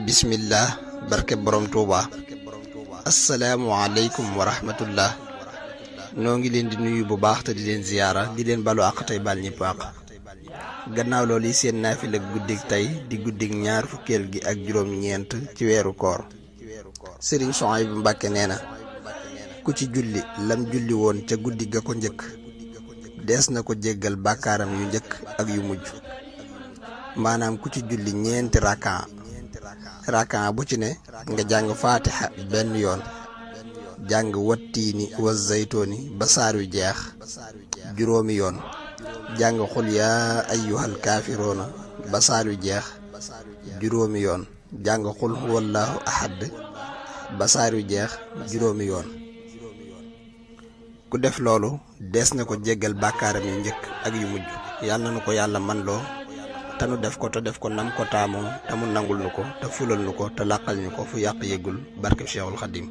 bismillah barke borom Touba. asalaamualeykum wa rahmatullah. noo ngi leen di nuyu bu baax te di leen ziyaara di leen balu àq tey bal ñëpp àq. gannaaw loolu yi seen naafila guddig tey di guddig ñaar fukkeel gi ak juróom-ñeent ci weeru koor. Sëriñ Souhaïbou Mbàkke nee na ku ci julli lam julli woon ca guddi ga ko njëkk dees na ko jéggal bàkkaaram yu njëkk ak yu mujj. maanaam ku ci julli ñeenti rakan bu ci ne nga jàng faatiha benn yoon, jàng wattiini wa zaytooni ba saar wi jeex juróomi yoon, jàng xul yaa ayyuhal kaafiroona ba saar wi jeex juróomi yoon, jàng xul huwallaahu ahad ba saar wi jeex juróomi yoon. ku def loolu dees na ko jéggal bàkkaaram yu njëkk ak yu mujj. yàlla na nu ko yàlla man loo te nu def ko te def ko nam ko taamoo te mu nangul nu ko te fulal nu ko te làqal ñu ko fu yàq yëggul barke Cheikhul Khadim.